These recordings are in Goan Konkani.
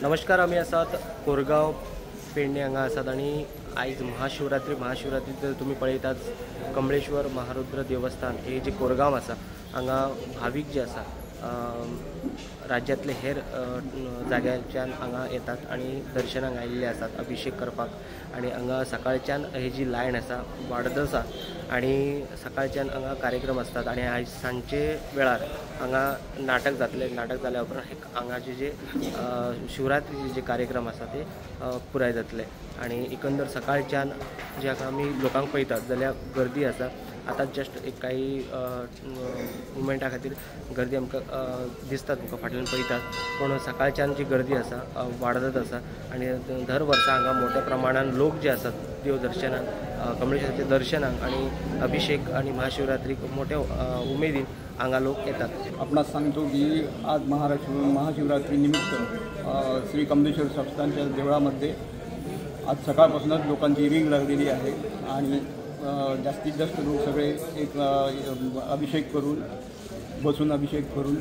नमस्कार, आमी आसात कोरगांव पेडणे हांगा आसात आनी आयज महाशिवरात्री. महाशिवरात्री जर तुमी पळयतात, कमळेश्वर महारुद्र देवस्थान हे जे कोरगांव आसा हांगा भावीक जे आसा राज्यांतले हेर जाग्याच्यान हांगा येतात आनी दर्शनाक आयिल्ले आसात अभिषेक करपाक. आनी हांगा सकाळच्यान ही जी लायन आसा वाडत आसा आनी सकाळच्यान हांगा कार्यक्रम आसतात आनी आयज सांजचे वेळार हांगा नाटक जातलें. नाटक जाल्या उपरांत हांगाचे जे शिवरात्रीचे जे कार्यक्रम आसा ते पुराय जातले. आनी एकंदर सकाळच्यान जे आमी लोकांक पळयतात जाल्यार गर्दी आसा. आतां जस्ट एक काही मुवमेंटा खातीर गर्दी आमकां दिसता, तुमकां फाटल्यान पळयतात, पूण सकाळच्यान जी गर्दी आसा वाडत आसा आनी दर वर्सा हांगा मोठ्या प्रमाणान लोक जे आसात देव दर्शनाक, कमळेश्वराच्या दर्शनाक आनी अभिषेक आनी महाशिवरात्रीक मोठ्या उमेदीन हांगा लोक येतात. आपणास सांगतो की आज महाशिवरात्री निमित्त श्री कमलेश्वर संस्थानच्या देवळामध्ये आज सकाळपासूनच लोकांची रिंग लागलेली आहे आणि जास्तीत जास्त लोक सगळे एक अभिषेक करून बसून अभिषेक करून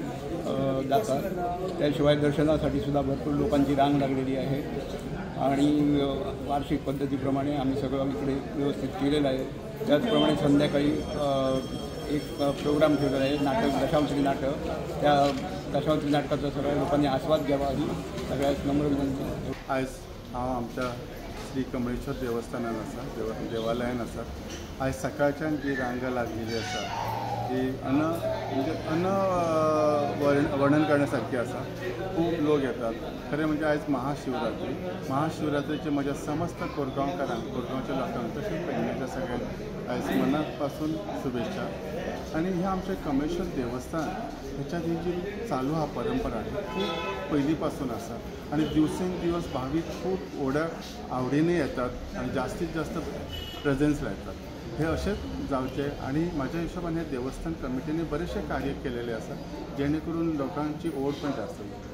जातात. त्याशिवाय दर्शनासाठी सुद्धा भरपूर लोकांची रांग लागलेली आहे आणि वार्षिक पद्धतीप्रमाणे आम्ही सगळं इकडे व्यवस्थित केलेलं आहे. त्याचप्रमाणे संध्याकाळी एक प्रोग्राम ठेवलेला आहे, नाटक, दशावतारी नाटक. त्या दशावतारी नाटकाचा सगळ्या लोकांनी आस्वाद घ्यावा ही सगळ्यात नम्र विनंती. आयज हांव आमच्या श्री कमळेश्वर देवस्थानान आसा, देवालयान आसा. आयज सकाळच्यान जी रांगा लागलेली आसा ती म्हणजे वर्णन करण्यासारखी आसा. खूब लोक येतात. खरें म्हणजे आयज महाशिवरात्री. महाशिवरात्रीचे म्हज्या समस्त कोरगांवकारांक, कोरगांवच्या लोकांक तशेंच पेडण्याच्या सगळ्यांक आयज मनात पासून शुभेच्छा. आनी हें आमचें कमळेश्वर देवस्थान हेच्यात ही जी चालू आहा परंपरा ही खूब पयलीं पासून आसा आनी दिवसेन दिवस भावीक खूब व्हड्या आवडीने येतात आनी जास्तीत जास्त प्रेजन्स लायतात. हे अशेंच जावचें आनी म्हाज्या हिशोबान हे देवस्थान कमिटीने बरेचशे कार्य केलेले आसा जेणे करून लोकांची ओढ पण जास्त जाता.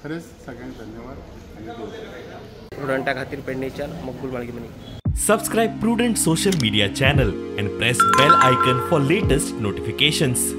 खरेंच सगळ्यांक धन्यवाद आनी देव. प्रुडंटा खातीर पेडणेच्यान मकबूल माळगीमनी. Subscribe Prudent social media channel and press bell icon for latest notifications.